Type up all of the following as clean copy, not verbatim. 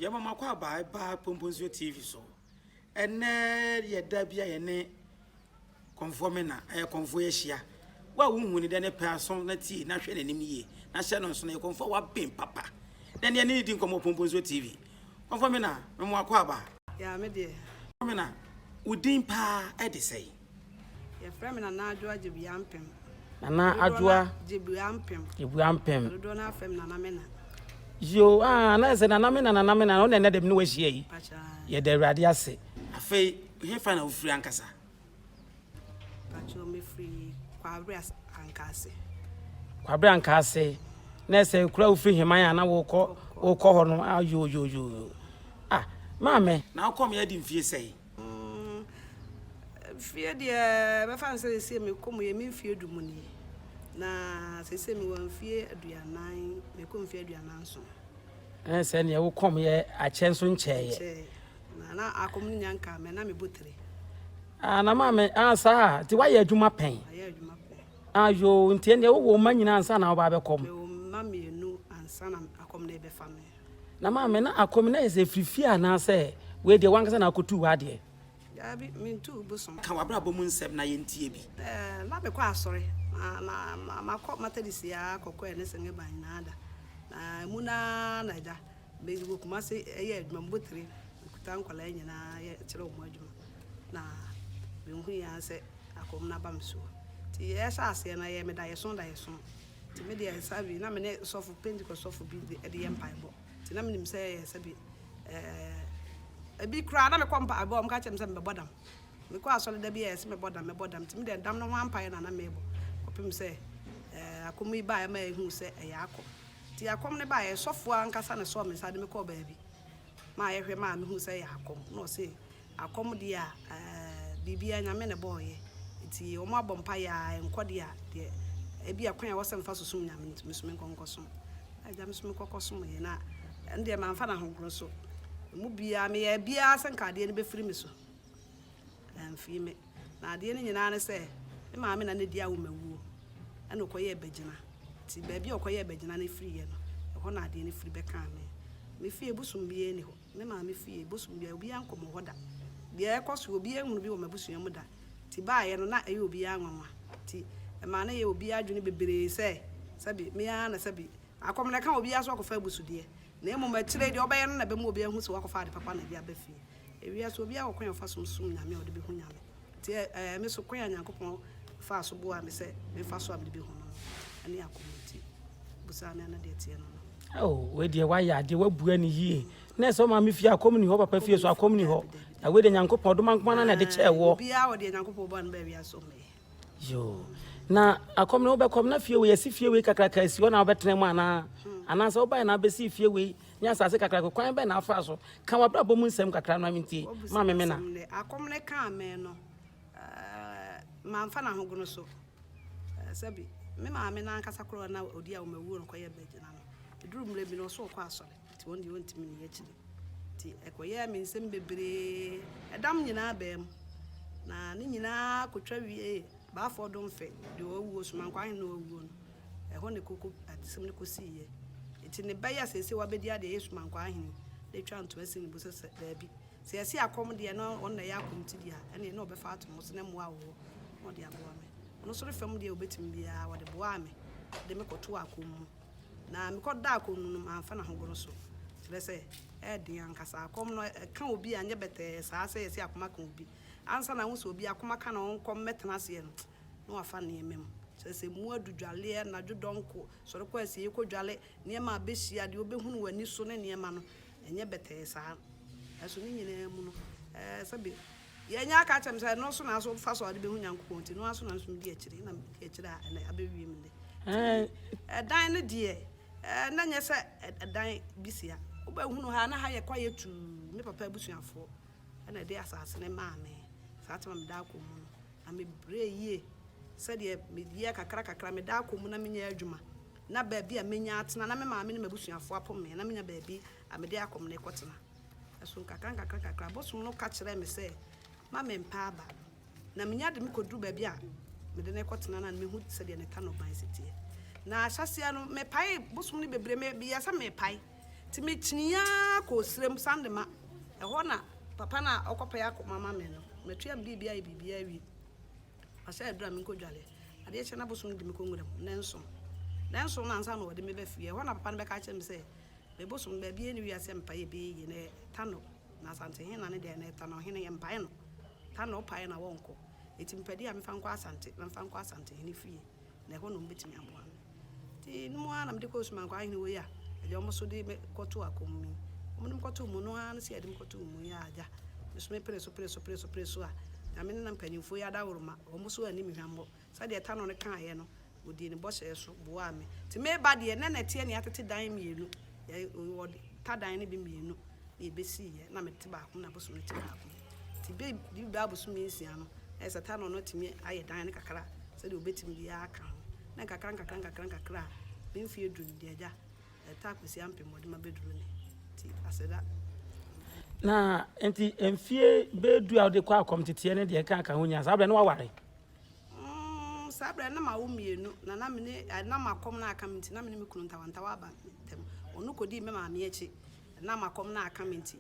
Yɛma mo akwaaba ba Pomponsuo TV so. Ɛnnɛ yɛ da bi a yɛne Kɔmfoɔ Mena, ɛyɛ Kɔmfoɔ ahyia. Wo a wonhu ne dɛ ne pɛ aso na tie na hwɛ n'anim yie na hyɛ no nso no yɛ Kɔmfoɔ a waben papa. Na ɛne yɛne ne di nkɔmmɔ wɔ Pomponsuo TV. Kɔmfoɔ Mena, mema wo akwaaba. Ya me deɛ. Kɔmfoɔ Mena, wo din paa de sɛn? Yɛfrɛ me Nana Adwoa Gyebuampem. Nana Adwoa Gyebuampem. Gyebuampem. Dodoɔ no afrɛ me Nana Mena. Yoo, ah, na sɛ Nana Mena, Nana Mena, ɔna ɛnɛ de me ne wahyia yi. Yɛda Awurade ase. Afei, hefa na wofiri ankasa? Pakyɛ mefiri Kwabre Ankaase. Kwabre Ankaase. Na sɛ kura wofiri Heman a na wokɔ wokɔ hɔ no, ah, yoo yoo yoo. Ah, maame. Na wokɔ me adi mfie sɛn? Mfeɛ deɛ bɛfa no sɛ seesei mekɔ mu yɛ me mfeɛ du mu nie. Na seesei mewɔ mfeɛ 40, mekɔ mfeɛ 47. Ɛne sɛ neɛ wokɔm yɛ akyɛ nso nkyɛeɛ. Nkyɛeɛ. Na na akɔm no nya nkaa me na mebɔ tire. Ah, na maame, ah saa, nti woayɛ adwuma pɛn? Mayɛ adwuma pɛn. Ah yoo, nti ɛndeɛ wowɔ mma nyinaa ansa na woba abɛkɔm? Mewɔ mma mmienu ansa na akɔm no rebɛfa me. Na maame, na akɔm no ayɛ sɛ ɛfiri fie anaasɛ wei deɛ w'ankasa na akɔtuu w'adeɛ? Daabi, mentuu bosom. Ka w'abrabɔ mu nsɛm na yɛntie bi. Ɛɛ, na mekɔ asɔre. Na, na, na makɔ Methodist ara kɔkɔɛ ne Sengeba nyinaa da. Na emu no ara na agya, mewɔ Kumasi yɛ adwuma, mebɔ tire, mekuta nkwadaa nyinaa yɛ, kyerɛ wɔn adwuma. Na mehui ara sɛ akɔm no aba me so. Nti yɛhyɛ aseɛ no, ɛyɛɛ me daeɛso daeɛso. Nti me deɛ sɛbi na me ne sɔfo Pentecost sɔfo bi de de yɛ mpaebɔ. Nti na menim sɛ ɛyɛ sɛbi ɛɛ ebi koraa na mekɔ mpaebɔ a wɔka kyerɛ me sɛ mebɛbɔ dam. Mekɔ asɔre da bi a yɛse mebɔ dam mɛbɔ dam. Nti me deɛ dam no ho ampaeɛ na na mebɔ kɔpem sɛ ɛɛ akɔm yi baeɛ ma yɛhuu sɛ ɛyɛ akɔm. Nti akɔm no baeɛ sɔfoɔ ankasa na ɛsɔɔ me nsa de me kɔɔ baabi maa yɛhwɛ maa mehuu sɛ ɛyɛ akɔm. Na ɔse Akɔm deɛ a ɛɛ biribiara Nyame na ɛbɔɔyɛ nti wɔn abɔ mpaeɛ a ɛnkɔ deɛ a deɛ ebia kwan a ɛwɔ sɛ mefa so som Nyame no nti me nso menkɔ nkɔsom. Na agya me nso mekɔ kɔsomeeɛ na ɛno deɛ mamfa no ahohoro so. Emu biara meyɛɛ biara sɛ nka adeɛ no bɛfiri me so. Amfiri me. Na adeɛ no nyinaa ne sɛ me maame na na ɛdi awomawuo ɛna ɔkɔyɛɛ bagyina. Nti baabi a ɔkɔyɛɛ bagyina no firiiɛ no ɛhɔ na adeɛ no firi bɛkaa me. Me fie bosom biara nni hɔ. Me maame fie, bosom biara, obiara nkɔ mo hɔ da. Deɛ ɛrekɔ so, obiara nhunu bi wɔ m'abusua mu da. Nti baeɛ no, na ɛyɛ obiara nwanwa. Nti ɛmaa no yɛɛ obiara adwene bebree sɛ, sɛbe, me ara na sɛbe, akɔm no ɛka obiara so akɔfa abusudeɛ. Na mmom akyire yi, deɛ wobɛyɛ no na ɛbɛma obiara ahu sɛ woakɔfa ade papa na ɛde aba fie. Ewiase, obiara wɔ kwan a ɔfa so som Nyame a ɔde bɛhu Nyame. Nti ɛɛ, me nso, kwan a Nyankopɔn faa so boaa me sɛ memfa so a mede bɛhu no no, ɛne akɔm nti, busaa me a na deɛ ɛteɛ no no. Oh, wei deɛ wayɛ adeɛ, wabua no yie. Na ɛsɛ ɔmaame fie akɔm ni hɔ, papa fie so akɔm ni hɔ. Na wei deɛ Nyankopɔn ɔdom ankoma na na ɛde kyɛɛ woɔ. Obiara wɔ deɛ Nyankopɔn bɔɔ no baa wiase ɔmmɛyɛ. Yoo. Na akɔm no wobɛkɔm na fie wei yɛsi fie wei kakraka asi hɔ na wobɛtena mu anaa? Anaasɛ wobaeɛ na wobɛsii fie wei ne asase kakraka kwan bɛn na afaa so? Ka w'abrabɔ mu nsɛm kakra no ma mentie. Maame Mena. Akɔm no kaa me no, mamfa no ahogono so. Sɛbi, me maame no ankasa koraa na ɔdi a wɔawuo no kɔyɛ bɛgyina no. Ɛduru mmerɛ bi no, ɔso ɔkɔ asɔre, nti wɔn deɛ ɔntumi nni akyire. Nti ɛkɔyɛɛ me nsɛm bebree, ɛdam nyinaa baa mu. Na ne nyinaa kɔtwa wiee Baafoɔ Domfe, deɛ ɔwuo, Somankwaa hene na ɔwuo no, ɛhɔ na ɛkɔkɔ atesɛm no kɔsiiɛ. Nti ne ba yi a seesei wabɛdi adeɛ yɛ Somankwaa hene, na ɛtwa ntoa si ne bo sɛ sɛ daabi. Sɛ yɛse akɔm deɛ na ɔno na ɛyɛ akɔm ti deɛ a, ɛneɛ na ɔbɛfa ato mo so na mmoa a ɔwɔ na ɔde aboa me. Ɔno nso ne fam deɛ ɔbɛtumi biara ɔde boaa me de me kɔtoo akɔm mu. Na mekɔdaa akɔm mu no, mamfa no ahogono so. Kyerɛ sɛ, ɛyɛ den ankasa. Akɔm no, ɛka obi a, ɛnyɛ bɛtɛɛ saa sɛ yɛse akɔm aka obi. Ansa na wohu sɛ obi akɔm aka no ɔnkɔ mmɛtena aseɛ no, na wafa nneɛma mu. Kyerɛ sɛ, mu adudwaleɛ, anadwo dɔnko, sɔre kɔ asieeɛ kɔdwale, nneɛma a bɛhyia, deɛ wobɛhunu w'ani so ne nneɛma no, ɛnyɛ bɛtɛɛ saa. Nanso ne nyinaa mu no, ɛɛ sɛbe yɛanya aka akyerɛ me sɛ ɛno so na so fa so a wode bɛhu Nyankopɔn nti, ɛno ara so na nso medi akyire, na medi akyire a ɛnɛ abɛwie me nnɛ. Nti ɛdan no deɛ, ɛɛ na nyɛ sɛ ɛdan bi sia. Wobɛhunu ha na ha yɛ kwaeɛ tuu, me papa abusuafoɔ ɛna ɛde asase no maa me. Saa tema meda akɔ mu no, na mebrɛɛ yie sɛdeɛ meyɛ kakra kakra, meda akɔ mu na menyɛ adwuma. Na baabi a menya atena, na me maame ne m'abusuafoɔ apo me, na menya baabi a mede akɔm no rekɔtena. Ɛso nkakrankakra, bosom no ka kyerɛɛ me sɛ ma mempɛ aba. Na menya de me kɔduru baabi a mede no rekɔtena no a, na mehu sɛdeɛ ne tanɔban si teɛ. Na ahyɛaseɛ no, mepaee bosom no bebree, meyɛɛ sɛ merepae. Nti mekyinii ara kɔɔ serem, Sandema. Ɛhɔ na papa no a ɔkɔpɛɛ akoma ama me no, matua me biribiara ayɛ biribiara awie. Wahyɛ aduru a menkɔdwale. Adeɛ kye na bosom no de me kɔ nwura mu, nnanson. Nnanson no ansa na wɔde me ba fie. Ɛhɔ na papa no bɛka akyerɛ me sɛ, me bosom no, baabiara nni wiase a mepae a ɛbɛyɛ yie, na ɛyɛ Tano. Na Asantehene na ne deɛ, na ɛyɛ Tanohene, yɛmpae no. Tano wopae no a, wɔnkɔ. Enti mepɛ deɛ a memfa nkɔ Asante, na memfa nkɔ Asantehene fie. na ɛhɔ na wɔbɛtumi aboa me. Nti no mu ara na mede kɔɔ Sumankwaa ahene wei a agya wɔn nso de me kɔtoo akɔm mu yi. Wɔn de me kɔtoo mu no ara ne sɛ yɛde me kɔtoo mu yi a agya me so mepere so pere so pere so pere so a Nyame ne na mpanimfoɔ yi adaworoma wɔn nso anni me hwammɔ. Sɛdeɛ Tano no kaeɛ no wɔdii ne bɔhyɛ so boaa me. Nti meba deɛ na nɛteɛ ne yɛatete dan mmienu, yɛ wɔ ta dan no bi mmienu na yɛbɛsiiɛ na mete baako mu na bosom no te baako mu. Nti bɛ di bɛ abosome nsia no, na ayɛ sɛ Tano no atumi ayɛ dan no kakra sɛdeɛ ɔbɛtumi biara aka ho. Na nkakra nkakra nkakra nkakra a, me mfeɛ du no deɛ agya, ɛtaa Kwasi Ampem wɔde ma bɛduru ne. Nti aseda. Na nti mfie bɛyɛ du a wode kɔ akɔm teteɛ ne deɛ ɛka ka ho nyinaa, saa berɛ no woaware? Mm, saa berɛ no na mawo mmienu, na na mene, na makɔm no aka me nti, na me ne me kunu ntawantawa aba me ntam. Ɔno kɔdii me maame akyi, na makɔm no aka me nti,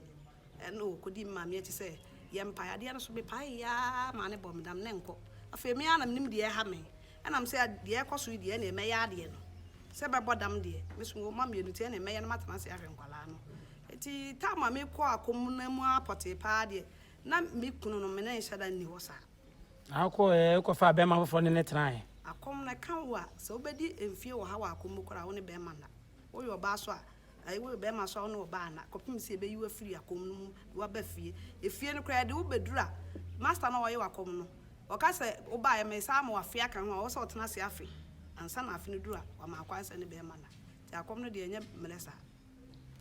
Ɛnna ɔkɔdii me maame akyi sɛ yɛmpae adeɛ no so. Mepaeeɛ ara maa no bɔɔ me dam, na ɛnkɔ. Afei me ara na menim deɛ ɛha me. Ɛnna mesɛ deɛ ɛrekɔ so yi deɛ, ɛnneɛ mɛyɛ adeɛ no. Sɛ mɛbɔ dam deɛ, me nso mewɔ mma mmienu nti ɛnneɛ mɛyɛ na matena ase ahwɛ nkwadaa no. Enti time a mekɔɔ akɔmena mu ara pɔtee pa ara deɛ, na me kunu no, me ne no nhyɛ da nni hɔ saa. Na wokɔeɛ wokɔfaa bɛrima foforɔ ne no tenaeɛ? Akɔm no, ɛka wo a, sɛ wobɛdi mfeɛ ɔha wɔ akɔm mu koraa a, wo ne bɛrima nna. Woyɛ ɔbaa nso a, Ayi woyɛ bɛrima nso a wo ne ɔbaa nna kɔpem sɛ yɛbɛyi wo afiri akɔm no mu de wo aba fie. Efie no koraa yɛde wo bɛduru a, master no a ɔyɛ w'akɔm no, ɔka sɛ wobaeɛ meresan ama wo afe aka ho a, ɔwɔ sɛ ɔtena ase afe ansa na afe no duru a, wama akwan sɛ ne bɛrima nna. Nti akɔm no deɛ ɛnyɛ mmerɛ saa.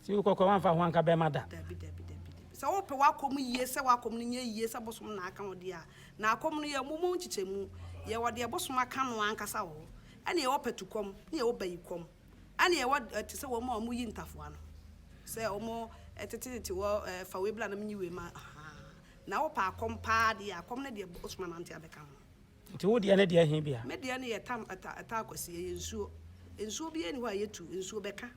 Nti wokɔ koraa woamfa wo ho anka bɛrima da? Dabi dabi dabi dabi. Sɛ wopɛ w'akɔm yie sɛ w'akɔm no nyɛ yie sɛ bosom na aka wo deɛ a, na akɔm no yɛwɔ mu nkyekyɛmu. Yɛwɔ deɛ bosom aka no ankasa wɔ hɔ, ɛna yɛwɔ patukɔm, ne yɛwɔ bayikɔm. Ɛna yɛwɔ te sɛ wɔn a wɔyi ntafowa no, sɛ wɔtetetete hɔ, fa wei bra na menyi wei ma, ahaa. Na wopɛ akɔm paa deɛ a, akɔm no deɛ wosoma nante abɛka ho. Nti wo deɛ ne deɛ he bia? Me deɛ no yɛ tam, ɛta, ɛta akwasi, ɛyɛ nsuo. Nsuo biara nni hɔ a yɛtu, nsuo bɛka.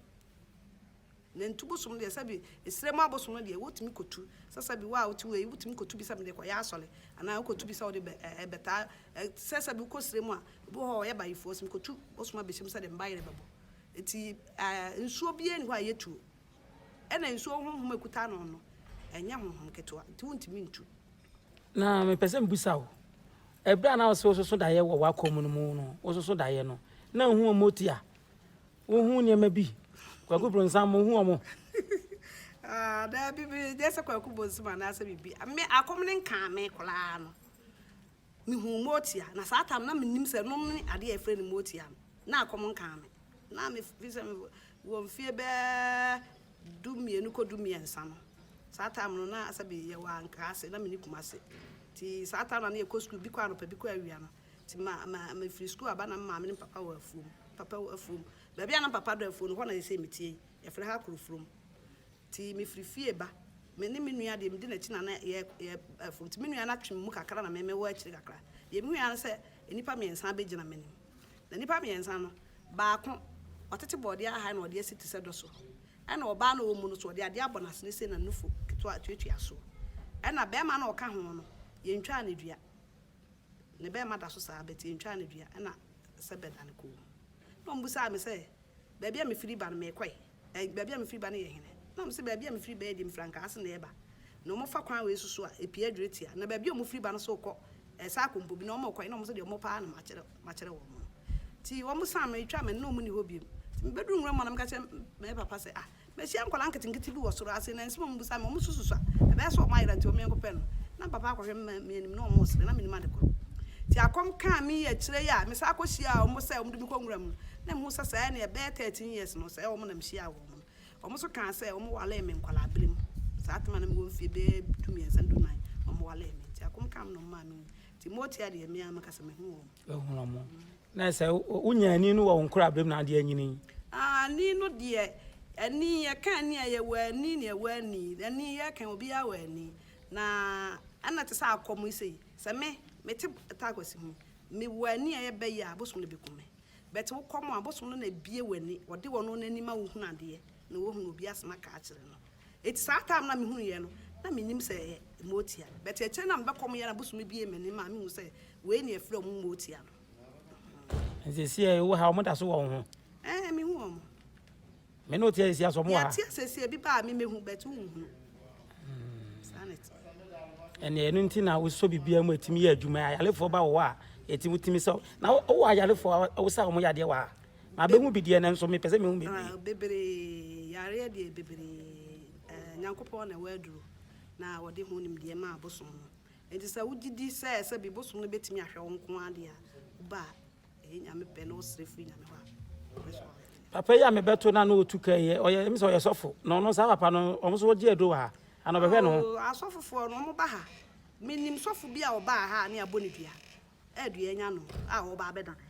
Na ntu bosom deɛ sɛbi, esrɛ mu abosom no deɛ, wotumi kɔtu. Sɛ sɛbi wo a wote wei, wotumi kɔtu bi sɛ mede kɔyɛ asɔre, anaa wokɔtu bi sɛ wode bɛ, ɛ, bɛtaa, ɛ, sɛ sɛbi wokɔ serɛ mu a, Obi wɔ hɔ a ɔyɛ bayifoɔ, sɛ mekɔtu bosom abɛhyɛ mu sɛdeɛ me bayerɛ bɛbɔ. Nti nsuo biara nni hɔ a ɛyɛ tuo. Ɛna nsuo honhom a ɛkuta no no, ɛnyɛ honhom ketewa, nti wontumi ntu. Na mepɛ sɛ mebisa wo, ɛberɛ a na wo sɛ wososo daeɛ wɔ w'akɔm no mu no, wososo daeɛ no, na wohu ɔmɔti a, wohu nneɛma bi, Kwaku Bronsam, wohu ɔmo? Ah, daabi, nyɛ sɛ Kwaku Bonsam anaasɛ biribi. Me, akɔm no nkaa me koraa no. Mehuu motia, na saa tam no na mennim sɛ ɛno ne adeɛ a yɛfrɛ no motia no. Na akɔm nkaa me. Na mefiri sɛ mewɔ mfeɛ bɛɛ 12 kɔ 13 no, saa tam no na sɛbe yɛwɔ Ankaase, na menni Kumase. Nti saa tam no na yɛkɔ sukuu, bi kɔ anɔpa, bi kɔ awia no. Nti ma, ma, mefiri sukuu aba na me maame ne me papa wɔ afuom. Me papa wɔ afuom. Baabi a na me papa dɔ afuo no, hɔ na seesei metie yi. Yɛfrɛ ha Kurofurom. Nti mefiri fie ba, me ne me nua deɛ medi n'akyi na na yɛ yɛ afuom. Nti me nua no atwe me mu kakra na me mewɔ akyire kakra. Deɛ mehui ara ne sɛ nnipa mmiɛnsa abɛgyina m'anim. Na nnipa mmiɛnsa no, baako, watete bɔɔdeɛ ahae na ɔde asi te sɛ dɔso. Ɛna ɔbaa no a ɔwɔ mu no nso, ɔde adeɛ abɔ n'asene sei na nufu ketewa tuatua soɔ. Ɛna barima no a ɔka ho no, yɛntwaa no dua. Ne barima da so saa but yɛntwaa no dua. Ɛna sɛ bɛda no kɔn mu. Na wɔbisaa me sɛ, Baabi a mefiri ba no, merekɔ ɛ? Baabi a mefiri ba no yɛ hene? Na wɔse, Baabi a mefiri ba yi deɛ, mefiri Ankaase na ɛreba. Na wɔfa kwan wei so so a, ɛpue adwiri tia. Na baabi a wɔfiri ba no so rekɔ saa akompo bi, na wɔrekɔ ɛ? Na wɔse, Deɛ wɔpɛ ara na makyerɛ makyerɛ wɔn no. Nti wɔsan me, metwaa m'ani, na wɔnni hɔ bio. Nti mebɛduruu nwura mu hɔ na meka kyerɛɛ me papa sɛ, Ah, Mahyia nkwadaa nketenkete bi wɔ soro ase, na nsɛm a wɔbisa me, wɔsusu sɛ ɛbɛyɛ sɛ wɔayera nti wɔmenkɔpɛ no. Na papa akɔhwɛ me ma m'anim na wɔresere, na mennim ade korɔ. Nti akɔm kaa me yi akyire yi a mesan kɔhyiaa wɔn sɛ wɔde me kɔ nwura mu no, na mehu sɛ sɛɛ neɛ ɛbɛyɛ 13 years no, sɛɛ wɔn na mehyiaa wɔn no. Wɔn nso kaa sɛ wɔwaree me nkwadaa-berɛ mu. Saa tam a na mewɔ mfeɛ bɛyɛ dumiɛnsa, dunan na wɔwaree me. Nti akɔm kaa me na wɔmaa me hui. Nti motia deɛ me ara mɛka sɛ mahu wɔn. Woahunu wɔn. Na sɛ wonya ani no wɔ wo nkorabere mu na adeɛ anyini yi. Ani no deɛ, ani, yɛka ani a, yɛwɔ ani na yɛwɔ ani. Ani, yɛka obiara wɔ ani. Na ɛna te sɛ akɔm yi sei, sɛ me, mete Takwasi ho yi, mewɔ ani a ɛyɛ bɛ yi a, abosom no bɛku me. But wokɔm a, bosom no na ebue w'ani, ɔde ɔno n'ani ma wohunu adeɛ, na wohunu obi asɛm aka akyerɛ no. Enti saa time no a mehunuiɛ no, na mennim sɛ ɛyɛ motia. But akyire no a mebɛkɔmyɛ na bosom no buee m'ani maa mehu sɛ wei na yɛfrɛ wɔn motia no. Nti seesei wowɔ ha, wɔn da so wɔ wo ho? Ɛɛ, mehu wɔn. Me ne wo te seesei a, so wɔn wɔ ha? Yɛte seesei, ebi ba a memehu, but wonhunu. Saa na ɛte. Ɛnna ɛno nti na wosɔ biribiara mu a ɛtumi yɛ adwuma. Ayarefoɔ ba wɔ hɔ a, ɛtumi wotumi sɛ na wowɔ ayarefoɔ a wosa wɔn yadeɛ wɔ ha? Mabehu bi deɛ nanso mepɛ sɛ mehu bebree. Ah, bebree, yareɛ deɛ bebree. Eh, Nyankopɔn na ɛwɔ aduro na wɔde ho nimdeɛ ma abosom no. Enti sɛ wogye di sɛ sɛ bi bosom no bɛtumi ahwɛ wo nko ara deɛ a, woba a, ɛyɛ Nyame pɛ na wosrɛ firi Nyame hɔ a, ɔbɛsɔ ahwɛ. Papa yi a mebɛto no a na ɔtu ka yi, ɔyɛ, ɛmi sɛ ɔyɛ sɔfo. Na ɔno saa papa no, ɔmo nso wɔgye aduro wɔ ha. Ana ɔbɛhwɛ ne ho? Oh, asɔfofoɔ no, wɔn ba ha. Menim sɔfo bi a ɔbaa ha a ne abɔ ne dua. Adua anya no a ɔreba abɛdane.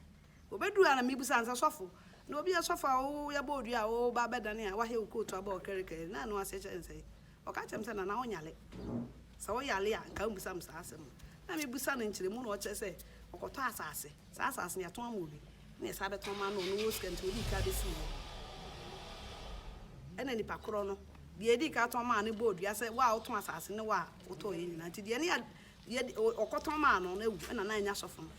Ɔbɛduru ha na mebisa no sɛ, Sɔfo, na obi yɛ sɔfo a wo yɛbɔ wo dua a woreba abɛdane a woahɛ wo kootu abɔ wo kɛrɛkɛrɛ na ɛno aseɛ kyerɛ ne sɛn? Ɔka kyerɛɛ me sɛ, Nana wonyale. Sɛ woyale a nka wommisa me saa asɛm no. Na mebisa no nkyerɛmu na ɔkyerɛ sɛ ɔkɔtɔ asase. Saa asase no yɛtɔn ama obi na yɛsan bɛtɔn ma no, ɔno wɔ sika nti ɔdii kan bɛsii hɔ. Ɛna nipa korɔ no, deɛ yɛdii kan tɔn maa no bɔɔ dua sɛ wo a wotɔn asase ne wo a wotɔeɛ nyinaa nti deɛ ne Yɛ ɔkɔtɔn maa no na awu ɛna na anya sɔfo no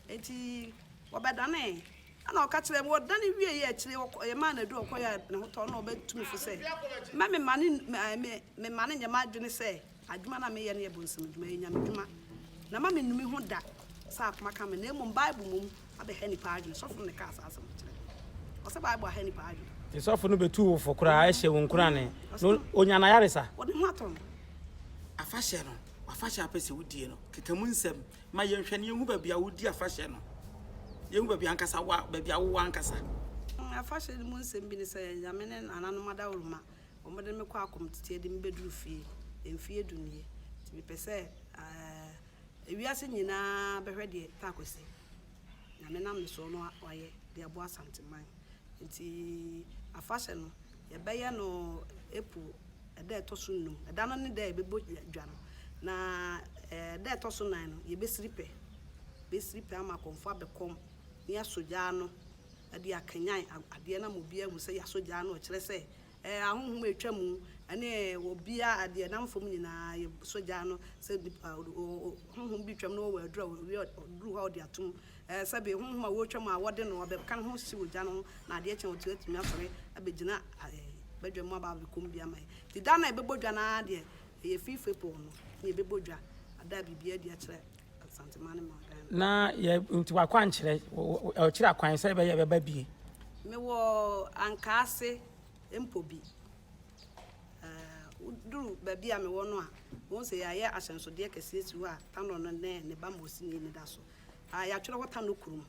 nti wɔbɛdanee ɛna ɔka kyerɛ wɔdane wie yɛ akyire yɛmaa no aduru ɔkɔyɛ a ne ho tɔ na ɔbɛtu me fo sɛ mma me ma ne me me ma ne nyɛ m'adwene sɛ adwuma na meyɛ no yɛ bonsam adwuma yɛ nyame dwuma na ma me numi ho da sɛ akoma ka me na mmom Bible mmom abɛha nipa adwene sɔfo no na ɛkaa saa asɛm no kyerɛ me ɔsɛ Bible aha nipa adwene. Nti sɔfo no bɛtuu wo fo koraa hyɛ wo nkurane na ɔnya n'ayaresa. Ɔde ho atɔ no. Afahyɛ no. W'afahyɛ a wopɛ sɛ wodie no, keka mu nsɛm ma yɛnhwɛ na yɛnhu baabi a wodi afahyɛ no. Yɛnhu baabi ankasa wa, baabi a wowɔ ankasa. Afahyɛ no mu nsɛm bi ne sɛ, Nyame ne nananom adaworoma, wɔde me kɔ akɔmteteɛ de me bɛduru fie mfeɛ du nie. Nti mepɛ sɛ ewiase nyinaa bɛhwɛ deɛ Takwasi, Nyame nam ne soɔ no wayɛ de aboa Asanteman. Nti afahyɛ no, yɛbɛyɛ no April ɛda a ɛtɔ so nnum. Ɛda no ne da a yɛbɛbɔ dwa no. Na ɛda a ɛtɔ so nan no, yɛbɛsiri pɛ. Bɛsiri pɛ ama akɔmfoɔ abɛkɔm na yɛasɔ gya ano de akanyan adeɛ no ama obiara ahu sɛ yɛasɔ gya ano. Ɛkyerɛ sɛ ahonhom a ɛtwa mu ne obiara deɛ ɛnam fam nyinaa yɛsɔ gya ano sɛ honhom bi twam na wɔwɔ aduru a owie ɔduru hɔ a ɔde atom. Sɛbe honhom a wɔretwa mu a wɔde no ɔbɛka ne ho si wɔ gya no ho na adeɛ kye a ɔtumi asɔre abɛgyina badwa mu aba abɛkɔm bi ama yɛn. Nti da no a yɛbɛbɔ dwa no ara deɛ, ɛyɛ fifth April no na yɛbɛbɔ dwa ada biribiara adi akyerɛ Asanteman ne ma Ghana. Na yɛ nti w'akwankyerɛ, ɔkyerɛ akwan sɛ ɛbɛyɛ bɛba bie. Mewɔ Ankaase Mpobi. Woduru baabi a mewɔ no a, wohu sɛ yɛayɛ ahyɛnsodeɛ kɛseɛ si hɔ a Tanɔ no ne ne ba Mosini no da so. Yɛatwerɛ hɔ Tanɔ kurom.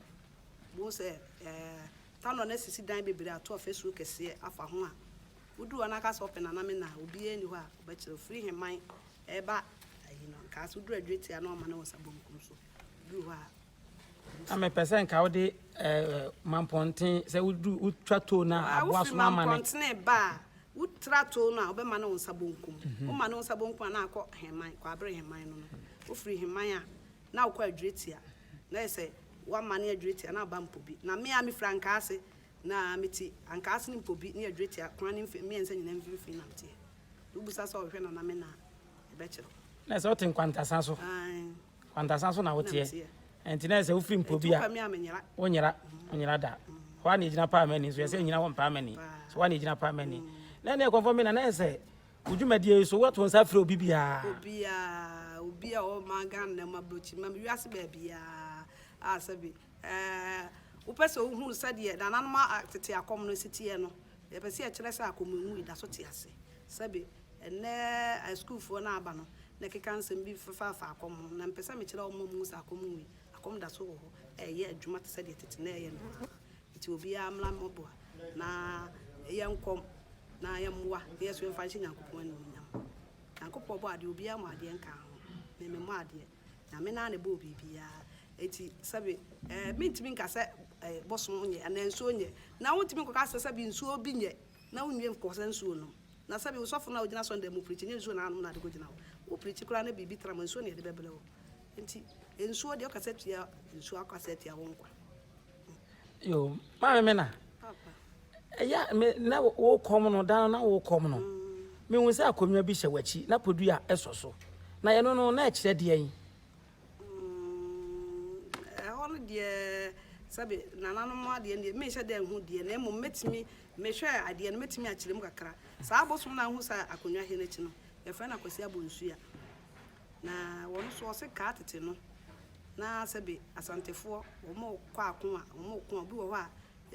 Wohu sɛ Tanɔ no asisi dan bebree ato afasuo kɛseɛ afa ho a, woduru hɔ na aka sɛ wopɛ Nana Mena a, obiara nni hɔ a ɔbɛkyerɛ wo. Firi Heman reba ayi no, nka sɛ woduru Adwetia na wɔama no wo nsa bonkum so. Woduru hɔ a, Na mepɛ sɛ nka wode Mampɔnten, sɛ woduru wotwa toll no a, aboa Wofiri so no amane. Mampɔntene ba a, wotra toll no a, wobɛmane wo nsa bonkum. Womane wo nsa bonkum a, na akɔ Heman, Kwaabere Heman no no. Wofiri Heman a, na wokɔ Adwetia. Na ayɛ sɛ Woamane Adweretia na aba Mpobi. Na me a mefiri Ankaase, na mete Ankaase ne Mpobi ne Adweretia kwan no mfe mmiɛnsa nyinaa mfimfini na meteɛ. Nti wobisa sɛ ɔhwehwɛ Nana Mena a, ɛbɛkyerɛ wo. Na sɛ wote Nkwantasa so? Aane. Nkwantasa so na Na woteɛ. meteɛ. Nti na sɛ wofiri Nti Mpobi a, wopɛ me a menyera. wonyera, wonyera da. Hɔ ara na ɛgyina paa m'ani nso, yɛsɛ ɛnyina hɔ mpaa m'ani. Paa. So hɔ ara na ɛgyina paa m'ani. Na ɛneɛ Kɔmfɔ Mena, na ɛyɛ sɛ Wo dwumadie yi so, woato nsa afrɛ obi biara? Obiara, obi a ɔwɔ man Ghana mu, aburokyima mu, wiase baabiara a sɛbi ɛɛ wopɛ sɛ wohunu sɛdeɛ nananom tete akɔm no si teɛ no, yɛpɛ sɛ yɛkyerɛ sɛ akɔm nwui, da so te ase. Sɛbi ɛnnɛ asukuufoɔ no aba no na ɛkeka nsɛm bi fefaafa akɔm ho, na mepɛ sɛ mekyerɛ wɔn ma wɔhu sɛ akɔm nwui, akɔm da so wɔ hɔ, ɛreyɛ adwuma te sɛ deɛ tete no ɛreyɛ no. Nti obiara mmra mmɔboa na yɛnkɔm na yɛmmoa na yɛso yɛmfa nhyɛ Nyankopɔn animuonyam. Nyankopɔn bɔ adeɛ, obiara mmɔ adeɛ nkaa ho. Me memmɔ adeɛ. Nyame naa na ɛbɔɔ biribiara. Enti sɛbe eh, mentumi nka sɛ eh, bosom nyɛ anaa nsuo nyɛ. Na wontumi nkɔka sɛ sɛbe nsuo bi nyɛ na wonwie nkɔsa nsuo nom. Na sɛbe wo sɔfo no a wogyina asɔredan mu preachi, nyɛ nsuo na anom na ade kɔgyina hɔ. Wo preachi koraa na biribi tra mu a, nsuo na yɛde bɛbrɛ wo. Enti nsuo deɛ wokasa tia nsuo a, wokasa tia wo nkwa. Yo, maame me na. Ɛyɛ me na wo kɔm no da no na wo kɔm no. Mehu sɛ akonnwa bi hyɛ w'akyi na podua ɛsɔ so. Na yɛno no na ɛkyerɛ deɛn? Ɛhɔ no deɛ sɛbe nananom adeɛ no deɛ menhyɛ da nhu deɛ na mmom mɛtumi mehwɛ adeɛ no mɛtumi akyerɛ mu kakra. Saa abosom no a wohu sɛ akonnwa he no akyi no, yɛfrɛ no Akwasi Abonsua. Na wɔno nso ɔse kaa tete no na sɛbe Asantefoɔ wɔkɔ ako a, wɔko a, obi wɔ hɔ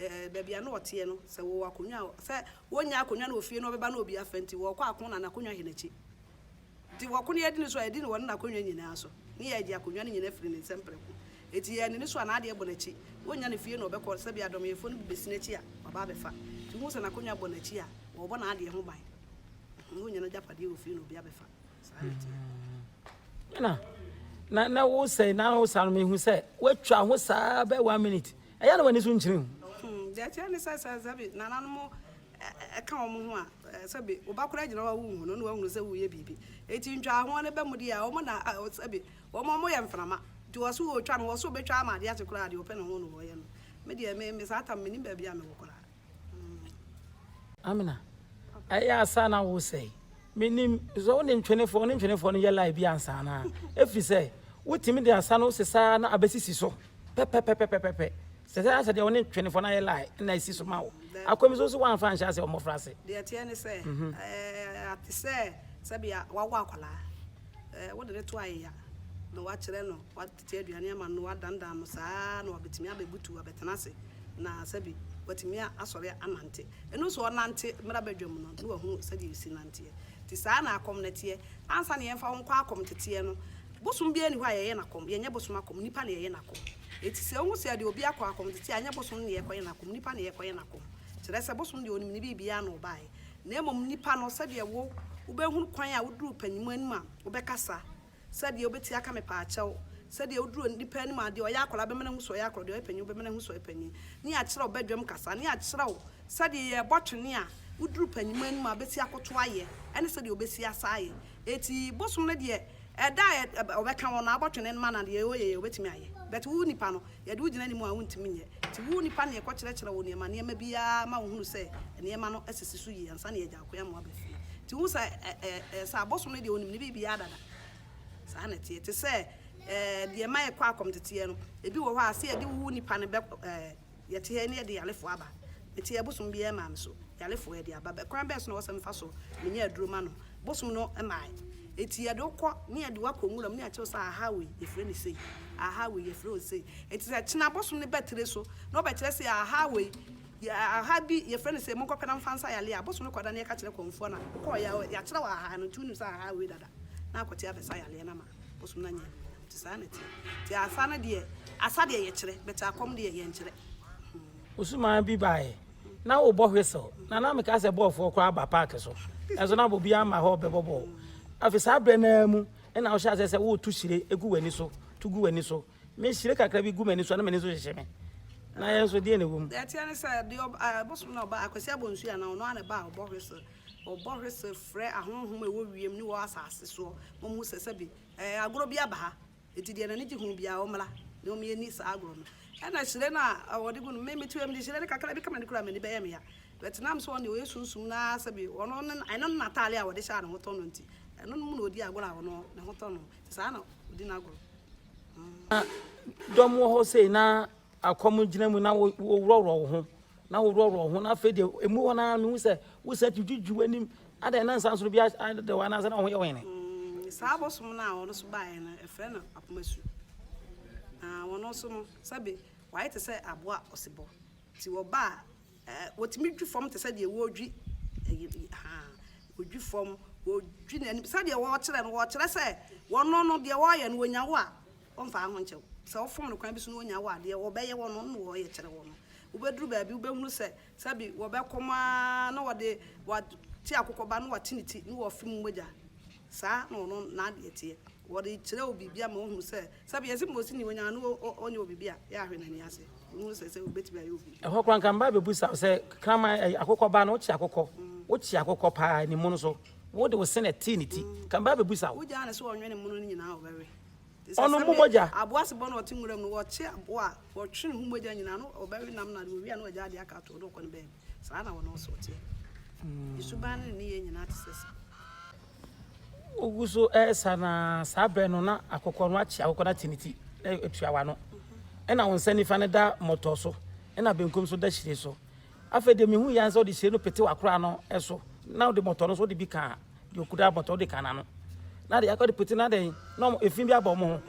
a baabi a na ɔteɛ no sɛ wɔwɔ akonnwa a sɛ wɔnnya akonnwa no wɔ fie na ɔbɛba na obi afa nti wɔkɔ ako na n'akonnwa he n'akyi. Nti wɔko no yɛdi no so a, yɛdi no wɔ ne n'akonnwa nyinaa so, ne yɛgye akonnwa no nyinaa firi ne nsam prɛko. Enti yɛanni no so a, n'adeɛ bɔ n'akyi. Wɔnnya no fie na ɔbɛkɔ, sɛbea adɔmyɛfoɔ no bi bɛsi n'akyi a, waba abɛfa. Nti wohu sɛ n'akonnwa bɔ n'akyi a, wɔrebɔ n'adeɛ ho ban. Wɔnnya n'agyapadeɛ wɔ fie na obi abɛfa. Saa na ɛteɛ. Ɛna na na wo sɛ na wo sa no mehu sɛ woatwa ho saa bɛ one minute ɛyɛ na w'ani so nkyerɛ hu. Deɛ ɛteɛ ne sɛ sɛ sɛbi nananom ka wɔn ho a, sɛbe wo ba koraa gyina hɔ a wonhu no na wahunu sɛ woreyɛ biribi. Enti ntwahoa no ba mu deɛ a, wɔn na sɛbe wɔn wɔyɛ mframa. Nti wɔ so wɔretwa no, wɔ so wɔbɛtwa ama adeɛ akye koraa a, deɛ ɔpɛ ne ho na ɔyɛ no. Me deɛ, me, me saa tam mennim baabi a mewɔ koraa. Amina, ɛyɛ asa na wosɛe. Menim sɛ wo ne ntwenefoɔ, wo ne ntwenefoɔ no yɛ lie bi ansa anaa? Ɛfiri sɛ wotumi de asa no sesa na abɛsisi so pɛpɛpɛpɛpɛpɛ. Sɛ sɛ asɛ deɛ wo ne ntwenefoɔ no ayɛ lie na ɛsi so ma wo. Akwam so nso woamfa anhyɛ ase wɔ mmɔfra ase. Deɛ ɛteɛ ne sɛ, ate sɛ sɛbea wawo akwadaa, wode no to ayeya na woakyerɛ no, Tete aduane ama no, wadandan no saa ara na wabɛtumi abɛbutu, abɛtena ase, na sɛbi watumi asɔre anante. Ɛno nso ɔnante mmra badwam no, na wahunu sɛdeɛ ɛsi nanteɛ. Nti saa na akɔm no teɛ. Ansa na yɛmfa wo nkɔ akɔm teteɛ no, bosom biara nni hɔ a yɛyɛ no akɔm. Yɛnyɛ bosom akɔm, nnipa na yɛyɛ no akɔm. Enti sɛ wohu sɛ yɛde obi akɔ akɔm teteɛ a, ɛnyɛ bosom no na yɛrekɔyɛ no akɔm, nnipa na yɛrekɔyɛ no akɔm. Kyerɛ sɛ bosom deɛ ɔnim ne biribiara na ɔbaeɛ. Na mmom nnipa no, sɛdeɛ wo wobɛhunu kwan a woduru panin anim a wobɛkasa, Sɛdeɛ wobɛti aka mepaakyɛw, sɛdeɛ woduru nnipa anim a, deɛ ɔyɛ akwadaa bɛma no ahu sɛ ɔyɛ akwadaa, deɛ ɔyɛ panin wobɛma no ahu sɛ ɔyɛ panin, ne yɛakyerɛ wo badwam kasa, ne yɛakyerɛ wo sɛdeɛ yɛbɔ twene a, woduru panin anim a wobɛsi akoto ayɛ, ɛne sɛdeɛ wobɛsi asa ayɛ. Enti bosom no deɛ, ɛda a ɔbɛka wo no, abɔ twene no ma no a, deɛ ɔyɛ yɛ ɔbɛtumi ayɛ. But wo nipa no, yɛde wo gyina anim a wontumi nyɛ. Nti wo nipa no na yɛkɔkyerɛkyerɛ wo nneɛma nneɛma biara ma wohunu sɛ nneɛma no asisi so yie ansa na yɛagya wo kwan ama woaba fie. Nti wohu sɛ ɛ sɛ abosom no deɛ ɔnim ne biribiara dada. Saa na ɛteɛ. Te sɛ deɛ ɛma yɛkɔ akɔmteteɛ no, ebi wɔ hɔ a sɛ yɛde wo nipa no bɛ yɛte ha yi na yɛde yarefoɔ aba. Mete ha bosom biara mmaa me so. Yarefoɔ yɛde aba. Kwan bɛn so na ɛwɔ sɛ mefa so menya aduro ma no? Bosom no mmae. Enti yɛde wo kɔ ne yɛde wo akɔ nwura mu ne yɛakyerɛ wo sɛ aha wei yɛfrɛ no sei, aha wei yɛfrɛ no sei. Enti sɛ kyena bosom no ba tire so na ɔbɛkyerɛ sɛ aha wei, aha bi yɛfrɛ no sei, monkɔpɛ na momfa nsa yareɛ a, bosom no kɔda na yɛka kyerɛ kɔmfoɔ no a, wokɔeɛ a yɛakyerɛ wo aha no nti wonim sɛ aha wei dada na akɔte abɛsa yareɛ no ama bosom no anya animuonyam. Nti saa na ɛteɛ. Nti asa no deɛ, asa deɛ yɛkyerɛ but akɔm deɛ yɛnkyerɛ. Osuman bi baeɛ na wobɔ whistle na na meka sɛ bɔɔlfoɔ koraa ba park so ɛnso na obiara mma hɔ bɛbɔ bɔɔl. Afei saa berɛ no ara mu na wohyɛ aseɛ sɛ woreto hyire gu w'ani so, to gu w'ani so. Me hyire kakra bi gu m'ani so a na m'ani so hyehye me. Na yɛn nso deɛ na ɛwɔ mu? Deɛ ɛteɛ ne sɛ deɛ ɔb bosom no a ɔba Akwasi Abonsu anaa ɔno ara na ɛba a ɔbɔ whistle. Ɔbɔ whistle frɛ ahonhom a ɛwɔ wiem ne wɔ asase soɔ ma wɔhu sɛ sɛbe agorɔ bi aba ha. Enti deɛ n'ani gye ho biara, ɔmmra na ɔmmɛni saa agorɔ no. Ɛna hyire no a wɔde gu no, me mete hɔ yi, mede hyire no kakra bi ka m'ani koraa a, m'ani bɛyɛ me ya. But nam sɛ ɔno deɛ ɔyɛ sunsum na sɛbe ɔno ne, ɛno ne n'atadeɛ a wɔde hyɛ a ne ho tɔ no nti, ɛno no mu na ɔdi agorɔ a ɔno ne ho tɔ no. Nti saa na ɔdi n'agorɔ. Na dɔm wɔ hɔ sei na akɔm gyina mu na woworɔworɔ wo ho na woworɔworɔ wo ho na afei deɛ emu hɔ no ara mehu sɛ wosan twitwitwi w'anim adɛn na nsansono bi adeda wo anaasɛ na wo ho yɛ wo hene. Saa abosom no a ɔno nso baeɛ no, yɛfrɛ no apomasu. Na ɔno nso no, sɛbe wayɛ te sɛ aboa ɔsebɔ. Nti ɔba a, wɔtumi dwi fam te sɛ deɛ wɔredwi ayi, haa, wɔdwi fam, wɔdwi n'anim. Sɛdeɛ wɔrekyerɛ no, wɔrekyerɛ sɛ wɔno no, deɛ wɔreyɛ no, wɔnya wo a, Ɔmfa ho nkyɛ wo. Sɛ wofom no kwan bi so na onya wo a, deɛ ɔbɛyɛ wɔ no, no na ɔyɛ kyerɛ wo no. Wobɛduru baabi, wobɛhunu sɛ sɛbi wɔbɛkɔm ara na wɔde wate akokɔ ba na wate ne ti na wɔfe mu mogya. Saa na ɔno n'adeɛ teɛ. Wɔde kyerɛ wo biribi ama woahunu sɛ sɛbi yɛse ma ɔsi ni onya na ɔnyɛ wo biribi a, yɛ ahwɛ n'ani ase. Wohunu sɛ sɛ ɔbɛtumi ayɛ wo biribi. Ɛhɔ koraa nka mba bɛbusa wo sɛ, kraman, ɛyi, akokɔ ba no, wokye akokɔ, wokye akokɔ paa ne mono so, wode wo se na ɛtee ne ti. Nka mba bɛbusa wo. Wogyaa no sɛ ɔnwe ne mono no nyinaa a, ɔbɛwe. Te sɛ Ɔnom sɛbe mogya. Aboa sebɔ na ɔte nwura mu no, wɔkye aboa a, wɔtwe ne ho mogya nyinaa na ɔbɛwe nam no ade, ɔwie a na wagya adeɛ aka ato hɔ na ɔkɔ ne baabi. Saa na ɔno nso ɔteɛ. Ne suban ne ne nneyɛɛ nyinaa te sɛ sebɔ. Wogu so resa no ara, saa berɛ no na akokɔ no akye akokɔ no ate ne ti na atua w'ano. Ɛna wo nsa nifa no da mmɔtɔ so, ɛna benkum nso da hyire so. Afei deɛ mehu yɛ ara sɛ wode hyire no pete w'akora no so, na wode mmɔtɔ no nso wode bi ka deɛ ɔkura mmɔtɔ wode ka n'ano. Na deɛ akɔ de pete no adɛn na efi bi abɔ wɔn ho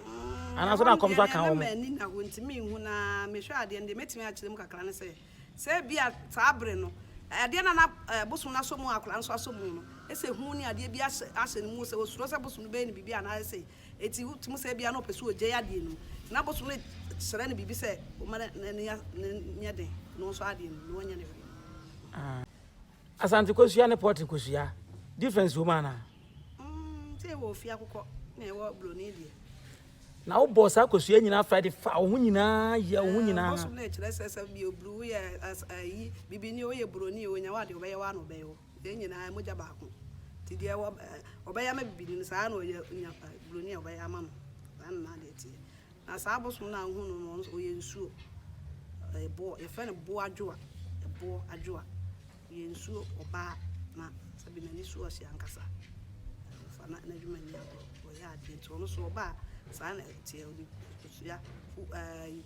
anaasɛ na akɔm nso aka wɔn. Ɛno deɛ m'ani na hɔ nti menhu na mehwɛ adeɛ no deɛ mɛtumi akyerɛ mu kakra ne sɛ Sɛ ebia saa bere no, adeɛ no a na bosom no asɔ mu a akwadaa no nso asɔ mu no, sɛ hu ne adeɛ bi ahyɛ ahyɛ ne mu sɛ osuro sɛ bosom no bɛyɛ no biribi anaasɛ sei. Enti wotumi sɛ ebia na ɔpɛ sɛ ogyae adeɛ no mu. Nti na bosom no kyerɛ no biribi sɛ ɔmma n'ani nyɛ den na ɔnsɔ adeɛ no mu na wanyɛ no hwee. Asante kosua ne pɔtre kosua difference wɔ mu anaa? Mm, sɛ yɛwɔ ofie akokɔ na yɛwɔ broni deɛ. Na wobɔ saa kosua nyinaa fra de fa wo ho nyinaa yɛ wo ho nyinaa. Bosom no kyerɛ sɛ sɛ bi oburu woyɛ ayi bibini o woyɛ broni o onya wo adeɛ ɔbɛyɛ wo ano ɔbɛyɛ wo. Yɛn nyinaa mogya baako. Nti deɛ ɔbɛyɛ ama bibini no saa na ɔyɛ nya broni a ɔbɛyɛ ama no. Saa na n'adeɛ teɛ. Na saa bosom no a wohu no no, ɔno nso ɔyɛ nsuo. Ɛyɛ boɔ, yɛfrɛ no boɔ adwoa. Ɛboɔ adwoa. Ɔyɛ nsuo ɔbaa na sɛbi n'ani so ɔhye ankasa. Ɔfa na n'adwuma nni agorɔ. Ɔyɛ adeɛ nti ɔno nso ɔba a saa na ɛteɛ. Ɔde kosua fu ɛɛ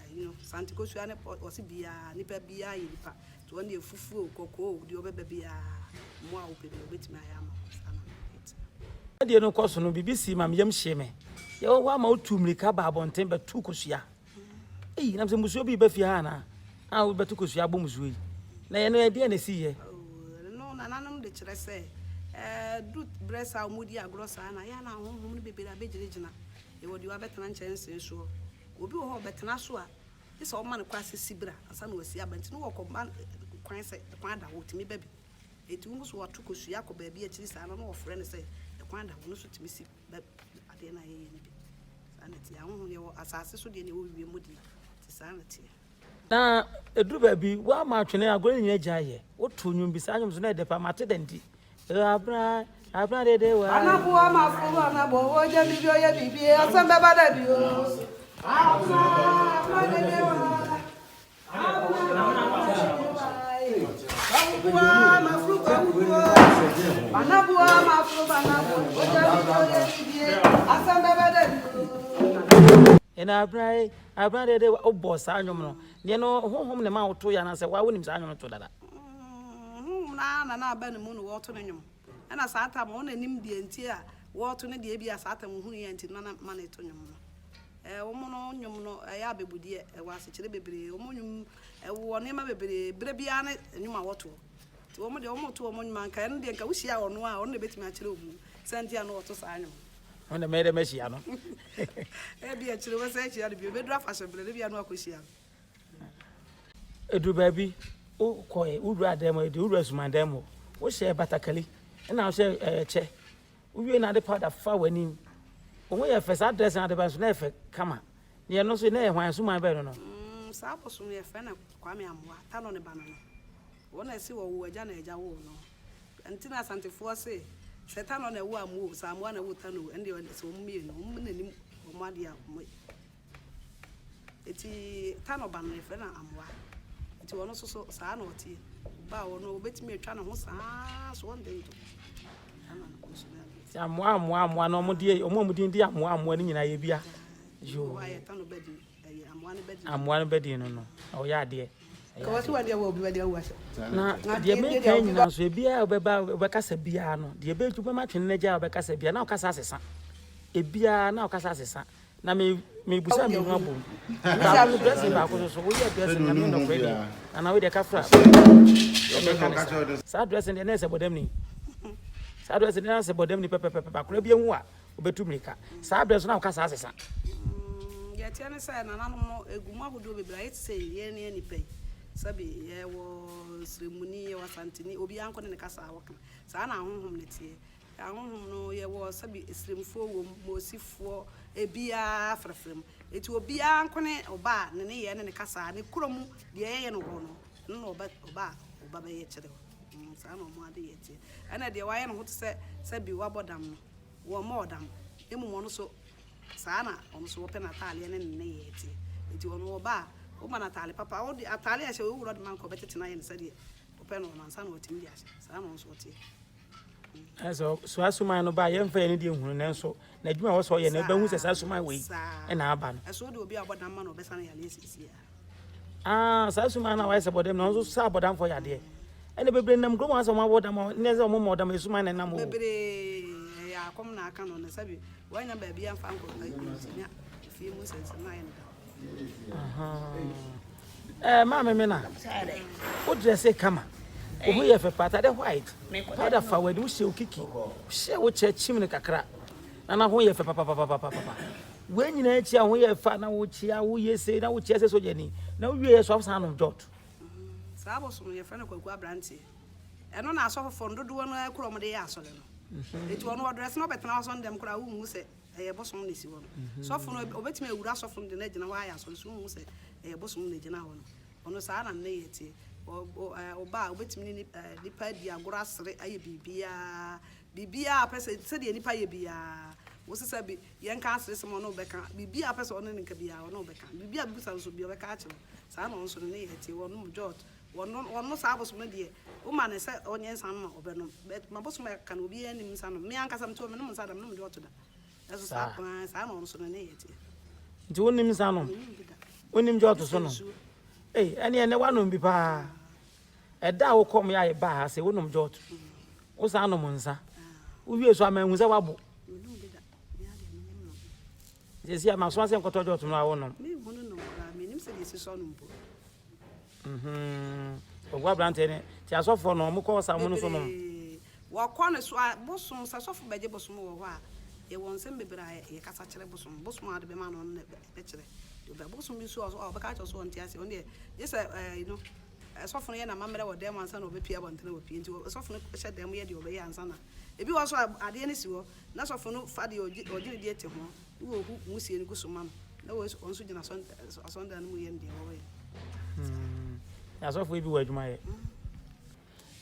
ɛyi no sante kosua ne pɔ ɔse biara nipa biara yɛ nipa. Nti ɔno deɛ fufuo o kɔkɔɔ o deɛ ɔbɛba biara mmoa a wopɛ biara ɔbɛtumi ayɛ ama wo. Saa na ɛteɛ. Adeɛ no kɔ so no, biribi sii ma me yam hyee me. Yɛwɔ hɔ ama wotuu mmirika baa abɔnten bɛtoo kosua. Ei, nam sɛ mmusuo bi reba fie ha anaa? A wobɛto kosua abɔ mmusuo yi. Na yɛn no ɛdeɛn na ɛsiiɛ? Ɛno nananom de kyerɛ sɛ ɛdu berɛ saa a wɔdi agorɔ saa na ɛyɛ a na ahonhom no bebree abɛgyinagyina. Yɛwɔ deɛ wabɛtena nkyɛnsee soɔ. Obi wɔ hɔ a ɔbɛtena so a, gye sɛ wɔma no kwan sɛ si bra ansa na wasi aba. Nti na wɔkɔma kwan sɛ kwan da hɔ, ɔtumi ba bi. Enti wohu sɛ wato kosua akɔ baabi akyiri saa no na wɔfrɛ no sɛ ɛkwan da hɔ, ɔno nso tumi si ba adeɛ no a yɛyɛ no bi. Saa na ɛteɛ. Ahonhom deɛ ɛwɔ asase so deɛ na ɛwɔ wiem deɛ, nti saa na ɛteɛ. Na ɛduru baabi, woama atwene agorɔ no nyinaa gyae yɛ. Woto nnwom bi, saa nnwom so na ɛdɛ paa, mate dɛ nti. Abena, abena dede wa. Anaboa mafo anabɔ ogya bibi ɔyɛ bibi asɛm bɛba da bi o. Abena, abena dede wa. Ɛna abena yi, abena deɛ de wobɔ saa nnwom no, deɛ no honhom na ɛma woto yɛ anaasɛ wa wonim saa nnwom no to dada? Honhom no ara na na aba ne mu na wɔreto ne nnwom. Ɛna saa tam ɔno na nim deɛ nti a wɔreto ne deɛ ebi a saa tam ohunu yɛ nti na na ma no to nnwom no. Ɛɛ wɔn no nnwom no ɛyɛ abɛbudeɛ, ɛwɔ asekyerɛ bebree. Wɔn nnwom ɛwɔ nneɛma bebree. Berɛ biara ne nnwom a wɔtoɔ. Nti wɔn deɛ wɔto wɔn nnwom a nka ɛno deɛ nka wohyia ɔno a ɔno na ɛbɛtumi akyerɛ wɔn mu sɛ nti a na wɔto saa nnwom. Wɔn na mɛyɛ dɛ mɛhyia no. Ebi akyire wɔsɛ ahyia no bio, ɛbɛduru afahyɛ berɛ no ebi a na wakɔhyia no. Ɛduru baabi wokɔɛ wowura dan mu ɛde wowura sumandan mu wohyɛ batakali ɛna wohyɛ ɛɛ kyɛ Wowie na ade powder fa w'anim. Wo ho yɛ fɛ saa dressing ade ba nso na yɛ fɛ kama. Na ɛno nso na ɛyɛ hwan suman bɛn no no. Mm saa bosom no yɛfrɛ no Kwame Amoah Tanɔ ne ba no no. Wɔn na ɛse wɔwoo agya na agya woo no. Nti na Asantefoɔ se sɛ Tanɔ na ɛwoo Amoah o sɛ Amoah na ɛwoo Tanɔ o ɛndeɛ ɛsɛ wɔn mmienu wɔn na nim wɔn adeɛ a wɔyɛ. Enti Tano ba no, yɛfrɛ no Amoa. Enti ɔno nso so, saa na ɔteɛ. Ɔba a, ɔno ɔbɛtumi atwa ne ho saa so ɔnde nto. Saa na ɔno nso n'adeɛ teɛ. Amoa, amoa, amoa no, wɔn deɛ, wɔn a wɔn din de amoa, amoa no nyinaa yɛ bia. Yoo. Ɔba yɛ Tano ba din, ɛyɛ amoa no ba din. Amoa no ba din no no, na ɔyɛ adeɛ. Kɔwasi wa deɛ wɔ obi wa deɛ awu ahyɛ. Na deɛ meka nyinaa nso, ebiara a ɔbɛba ɔbɛkasa biara no, deɛ ɛbɛtu bɛma twene no agya a ɔbɛkasa biara na ɔkasa asesa. Ebiara na ɔkasa asesa. Na me mebusa me ho abom. Baako dressing baako so so woyɛ dressing na me nɔkorɛ deɛ anaa wei deɛ kafra meka ne saa. Saa dressing deɛ na ɛsɛ bɔdam ni. Saa dressing deɛ na ɛsɛ bɔdam ni pɛpɛpɛpɛ akora bi ehu a obetu mirika. Saa dress na ɔka saa sesa. Deɛ ɛteɛ ne sɛ nananom no egu mu ahodoɔ bebree ayɛ te sɛ yɛn ne nnipa yi sɛbe yɛwɔ sremuni yɛwɔ asanteni obiara nko ne ne kasa a wɔka saa na ahonhom no teɛ Ahonhom no yɛwɔ sɛbi Esremfoɔ wɔ mu, Mosifoɔ, ebiara frɛfrɛ mu. Enti obiara nko ne ɔba a ne nneyɛɛ ne ne kasa, ne kuro mu deɛ yɛyɛ no hɔ no, ɛno na ɔba ɔba a ɔba bɛyɛ kyerɛ wo. Mm, saa na wɔn adeyɛ teɛ. Ɛna deɛ wayɛ ne ho te sɛ sɛbi wabɔ dam no, wɔmmɔɔ dam. Mmom ɔno nso. Saa na ɔno nso ɔpɛ n'ataaleɛ ne ne nneyɛɛ teɛ. Enti ɔno ɔba a, woma no ataale papa. Wode ataale a ɛhyɛ wo wura de ma nka ɔbɛtete no ayɛ no sɛdeɛ ɔpɛ no no ansa na watumi de ahyɛ. Saa na ɔno nso ɔteɛ. Ɛsɛ saa suman no ba a, yɛmfa yɛn ani deɛ nhunu nanso n'adwuma a ɛwɔ sɛ ɔyɛ no ɛbɛhu sɛ saa suman wei na aba no. Ɛso wode obi a ɔbɔ dam ma no ɔbɛsa no yareɛ seesei ara. Ah, saa suman no a wayɛ sɛ bɔdam no, ɔno nso sa abɔdamfoɔ yadeɛ. Ɛna bebree nam kurom ha sɛ wɔn abɔ dam a, ne sɛ wɔn mmɔ dam, esuman na ɛnam o. Bebree, ɛyɛ akɔm na aka no, na sɛbi wɔanya baabi amfa nkɔ, nya fie mu nsɛnsɛm na ayɛ no dam. Ɛɛ maame me na wo dresse kama wo ho yɛ fɛ pa atade white powder fa w'ani wohyɛ wo kiki hyɛ wo kyɛ kyim no kakra na na ho yɛ fɛ papapapapapa wei nyinaa akyi a ho yɛ fɛ na wokyia woyɛ sei na wokyia sɛ sogyani na wowie yɛ so awosan anom jot. Saa bosom no yɛfrɛ no kwaku aberanteɛ ɛno na asɔfofoɔ no dodoɔ no ara kura wɔn de yɛ asɔre no eti ɔno ɔdrɛse na ɔbɛtena hɔ asɔre dɛm koraa wonhu sɛ ɛyɛ bosom na esi hɔ no. Sɔfo no, obetumi awura sɔfo no de no agyina hɔ ayɛ asɔre, so wonhu sɛ ɛyɛ bosom na egyina hɔ no. Ɔno saa na ne nneyɛe teɛ. Ɔba a, obetumi ne nnipa adi agorɔ asere ayɛ biribiara. Biribiara a ɔpɛ sɛ, sɛdeɛ nnipa yɛ biara. Wose sɛ bi, yɛnka aseresɛm a ɔne wo bɛka. Biribiara a ɔpɛ sɛ ɔne no nka biara, ɔne wo bɛka. Biribiara a bɛbisa no nso, biara ɔbɛka akyerɛ wo. Saa na ɔno nso ne nneyɛe teɛ. Ɔnom jot. Ɔno, ɔno saa bosom no deɛ, woma no sɛ ɔnyɛ nsa nom a, ɔbɛnom. But ma bosom a ɛka no, obiara nnim nsa nom. Me ankasa mete hɔ, mennom nsa da, menom jot da. Ɛso saa paa, saa na ɔno nso ne nneyɛe teɛ. Nti wonnim nsa nom? Mennim bi da. Wonnim jot so nom? Ei, ɛneɛ ɛnɛ woanom bi paa. Ɛda a wokɔm yɛ a yɛbaa ha sɛ wonom jot. Wosan nom nsa. Wowie so a manhu sɛ woabo. Mennom bi da. Me ara deɛ mennim nom. Seesei a masoma sɛ nkɔtɔ jot no a wonom. Menhu no nom koraa, mennim sɛdeɛ ɛsi sɔ no mpo. Ɔgu aberanteɛ ne ti asɔfoɔ no wɔn kɔ sa wɔn so nom. Bebree wɔkɔ ne so a bosom sɛ sɔfo bɛgye bosom wɔ hɔ a yɛwɔ nsɛm bebree a yɛkasa kyerɛ bosom bosom a wɔde bɛma no ɔno na ɛbɛkyerɛ deɛ ɔbɛ bosom bi so a ɔbɛka akyerɛ so ɔnte aseɛ ɔno deɛ gye sɛ ɛɛ no sɔfo no yɛ n'amammerɛ wɔ dan mu ansa na ɔbɛpie abɔntene wɔ pie nti sɔfo no hyɛ dan mu yɛ deɛ ɔbɛyɛ ansa na ebi wɔ so a adeɛ no si hɔ na sɔfo no fa deɛ ɔgye ɔgye ne deɛ te ho Ne wɔhu nwusie no gu so ma no, na wɔn nso gyina asɔredan no mu yɛ no deɛ wɔyɛ. Hmm. Asɔfoɔ yi bi wɔ adwuma yɛ.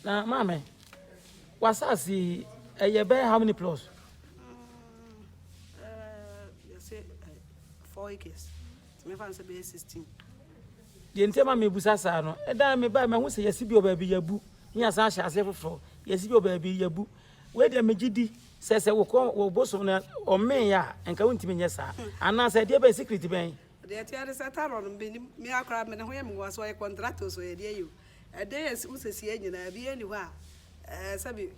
Na maame, w'asase yi ɛyɛ bɛyɛ how many plots? Yɛsɛ 4 acres. Nti mɛfa no sɛ bɛyɛ 16. Deɛ nti ama mebusa saa no, ɛdan me ba mahu sɛ yɛsi bi wɔ baabi yɛbu, ne yɛasan ahyɛ aseɛ foforɔ, yɛsi bi wɔ baabi yɛbu. Wei deɛ megye di sɛ sɛ wokɔ wo bosom no ɔmee a nka wontumi nyɛ saa anaasɛ ɛdeɛ bɛn secret bɛn. Deɛ ɛteɛ ne sɛ Taron no menim me ara koraa me ne ho yɛ me nwanwa sɛ ɔyɛ contractor o sɛ ɔyɛ deɛ yi o ɛdeɛ yɛ wo sɛsie nyinaa biara nni hɔ a ɛɛ sɛbi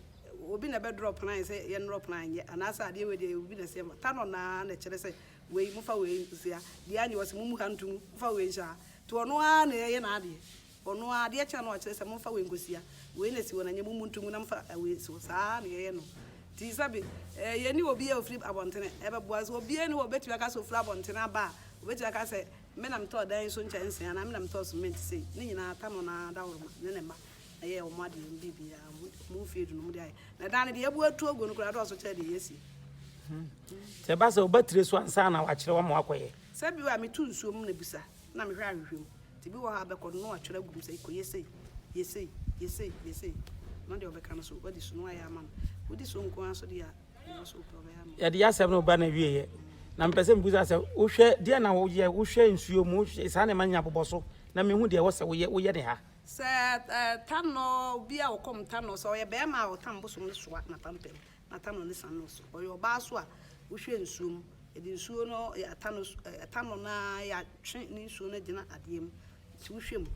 obi na ɛbɛ drop plan sɛ yɛn drop plan nyɛ anaasɛ adeɛ wei deɛ obi na ɛsɛ yɛn Taron naa na ɛkyerɛ sɛ wei mofa wei nsia deɛ anyɛ ɔsɛ mo mu ha nto mu mofa wei nhyɛ ha nti ɔno ara na ɛyɛ n'adeɛ. Ɔno ara, adeɛ kye a na wakyerɛ sɛ momfa wei nkɔsi ha, wei na si hɔ na nyɛ mommu nto ngu na momfa wei nsi hɔ. Saa ara na yɛyɛ no. Nti sɛbe yɛnni obi a ɔfiri abɔntene ɛbɛboa. Sɛ obiara nni hɔ a ɔbɛtumi aka sɛ ɔfiri abɔntene aba a, ɔbɛtumi aka sɛ me na metɔɔ dan yi so nkyɛnsee anaa me na metɔɔ cement sei. Ne nyinaa Tano no ara dawuroma ne ne mma na ɛyɛɛ wɔn adeɛ, wɔn biribiara, wɔn mfeɛ du no wɔde ayɛ. Na dan no deɛ abu atu agu no koraa dɔɔso kyɛn deɛ yɛasie. Sɛ ɛba sɛ woba tire so ansa na wakyerɛ wo ama woakɔyɛ. Sɛ bi wɔ a meto nsuo mu na bisa na mehwɛ ahwehwɛ mu. Nti bi wɔ hɔ a bɛkɔ no na watwerɛ agu mu sɛ kɔyɛ sei, yɛ sei, yɛ sei, yɛ sei. Na deɛ ɔbɛka no so wadi so na wayɛ ama no. Wodi so nko ara nso deɛ a, deɛ wo nso wopɛ ɔbɛyɛ ama wo. Yɛde y'asɛm no ba n'awieɛ. Na mepɛ sɛ mebisa sɛ, wohwɛ, deɛn na woyɛ, wohwɛ nsuo mu, wohwɛ saa nneɛma no nyinaa bobɔ so, na mehu deɛ ɛwɔ sɛ woyɛ, woyɛ ne ha. Sɛ tanɔ, obi a ɔkɔm tanɔ, sɛ ɔyɛ bɛɛma a ɔtam bosom no soa n'apampam. Na tanɔ no siane no so. Ɔyɛ ɔbaa nso a, wohwɛ nsuo mu. Yɛde nsuo no, tanɔ, tanɔ no ara yɛatwe ne nsuo no agyina adeɛ mu. Nti wohwɛ mu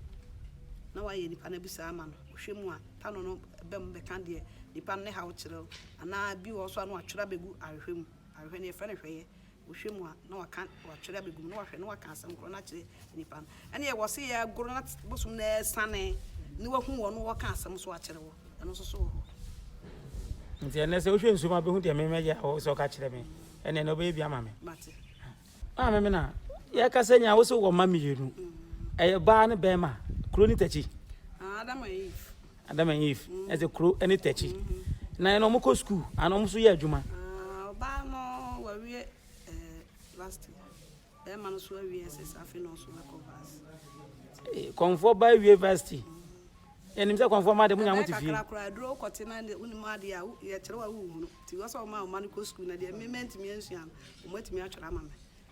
na woayɛ nipa no abisa ama no. Wohwɛ mu a, tanɔ no ba mu bɛka deɛ nipa no ne haw kyerɛ wo. Anaa bi wɔ hɔ nso a na watwerɛ abɛgu ahwehwɛ mu. Ahwehwɛ no yɛfrɛ no hwɛeɛ. Wohwɛ mu a, na waka, watwerɛ abɛgu mu, na wahwɛ, na waka asɛm korɔ no akyerɛ nipa no. Ɛnneɛ wɔ se yɛgoro na bosom no asiane, na wahu wɔ no wɔka asɛm so akyerɛ wɔ, ɛno nso so wɔ hɔ. Nti ɛnɛ sɛ wohwɛ nsuo mu a bɛhu deɛ memɛyɛ a sɛ ɔka kyerɛ me, ɛnɛ na wobɛyɛ bi ama me. Mate. Maame me na yɛkasa nyinaa wo sɛ wɔ mma mmienu, ɛyɛ baa ne bɛrima, kuro ne takyi. Ah, Adam and Eve. Adam and Eve, ɛsɛ kuro ne takyi. Na ɛna wɔn kɔ sukuu, ana wɔn nso yɛ adwuma. Ah, ɔbaa no wawie eh, last year. Bɛrima no nso awie SS, afei na ɔnso bɛkɔ varsity. Kɔnfoɔ ba awie varsity. Yɛnim sɛ kɔmfoɔ mma deɛ monya mo te fie. Ɛbɛyɛ kakra koraa, aduro wokɔte na wonim adeɛ a, yɛkyerɛ wo a wonhunu. Nti wɔ sɛ wɔma wo mma no kɔ sukuu na deɛ me mantumi ansua no, wɔatumi atwerɛ ama me.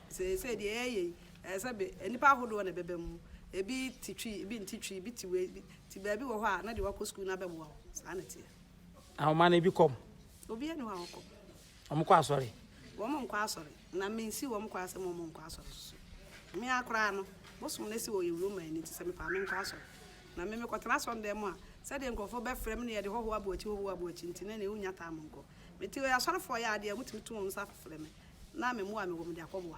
Seesei deɛ yɛyɛ yi, ɛyɛ sɛ be, nnipa ahodoɔ na ɛbɛba mu. Ebi te Twi, ebi nte Twi, ebi te wei, ebi, nti baabi wɔ hɔ a, na deɛ wakɔ sukuu no abɛboa wo. Saa na ɛteɛ. Ahoma no ebi kɔm. Obiara nni hɔ a ɔkɔ. Wɔn kɔ asɔre. Wɔn nkɔ asɔre. Na mensi wɔn kwan sɛ wɔn nkɔ asɔre nso. Me ara koraa no, bosom no asi wɔ yɛn Roman nti sɛ mepɛ a menkɔ asɔre. Na me mekɔtena asɔredan mu a, sɛdeɛ nkurɔfoɔ bɛfrɛ me na yɛde hɔhoɔ abɔ akyi hɔhoɔ abɔ akyi nti na ɛnneɛ wonnya time nkɔ. Mete hɔ yi, asɔrefoɔ yɛ adeɛ a, wɔtumi to wɔn nsa frɛ me na me mmoa a mewɔ mede akɔboa.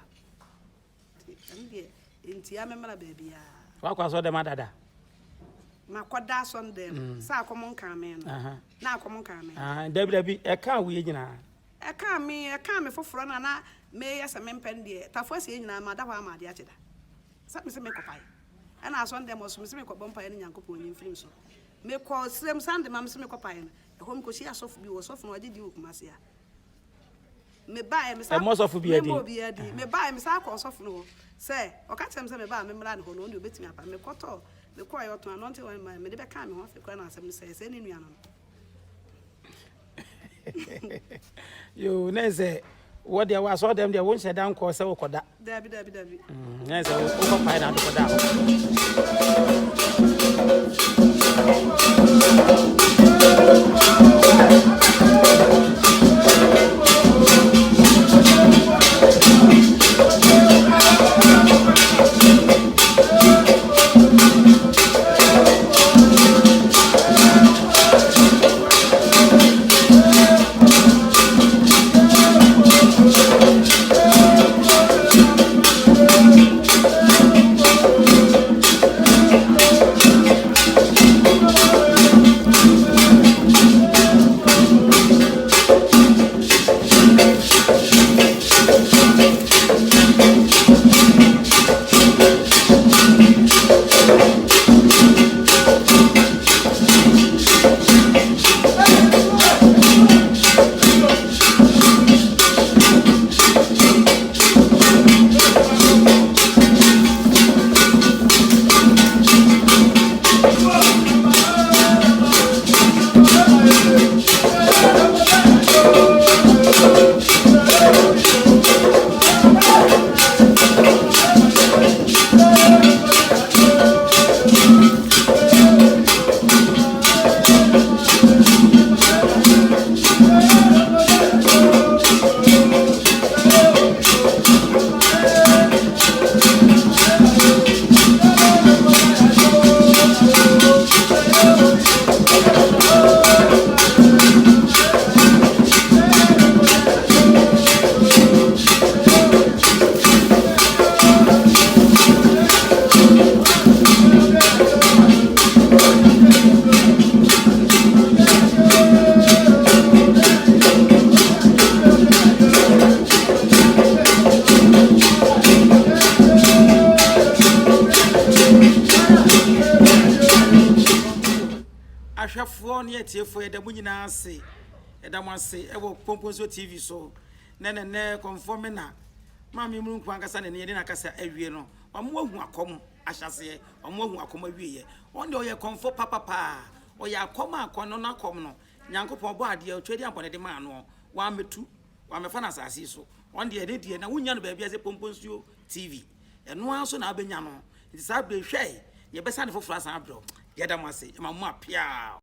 Nti ɛno deɛ, ɛntia me mmara baabiara. Woakɔ asɔredan ada da? Makɔda asɔredan mu. Sɛ akɔm nkaa me no. Na akɔm nkaa me. Dabi dabi, ɛkaa wo yɛ nyinaa. Ɛkaa me, ɛkaa me foforɔ no a na meyɛ sɛ mempɛ no deɛ, Tafo asie nyinaa mada hɔ ama adeɛ akye da. Sɛ mese mekɔpae. Ɛna asɔredan mu ɔso mese mekɔbɔ mpaeɛ ne Nyankopɔn nyi mfiri me so. Mekɔɔ serem Sunday ma mese mekɔpae no, ɛhɔ mekɔhyia asɔfo bi wɔ sɔfo no ɔgye din wɔ Kumasi a. Mebaeɛ mesan Ɛmmɔ sɔfo biara din. Memmɔ obiara din. Mebaeɛ mesan kɔɔ sɔfo no hɔ sɛ ɔka kyerɛ me sɛ meba a memmra ne hɔ no ɔno deɛ ɔbɛtumi apa. Mekɔtɔɔ mekɔeɛ ɔtɔn anointing oil maa me mede bɛkaa me ho afei koraa na asɛm no sɛe sɛe ne nua no no. Yoo na sɛ wɔ deɛ wɔ asɔre dɛm deɛ wonhyɛ da nkɔ sɛ wokɔda. Dabi dabi dabi. Na sɛ wokɔ pae na wode kɔda hɔ. Ahwɛfoɔ ne atiefoɔ yɛda mo nyinaa ase yɛda mo ase ɛwɔ Kpɔnkpɔnsuo TV so na nɛnɛ kɔmfoɔ me na maame mu nko ankasa na yɛde n'akasa awie no wɔn ahu akɔm ahyɛseɛ wɔn ahu akɔm awieɛ wɔn deɛ ɔyɛ kɔmfoɔ papapaa ɔyɛ akɔm a akɔm no n'akɔm no Nyankopɔn bɔ adeɛ ɔtwa di abɔne de maa noɔ wammɛtu wammɛfa no asase yi so wɔn deɛ ne deɛ na wonya no baabi ase Kpɔnkpɔnsuo TV ɛno ara nso na abɛnya no nti saa berɛ hwɛ yɛbɛsa ne foforɔ asan abrɛ yɛda mo ase yɛma mo apeaa.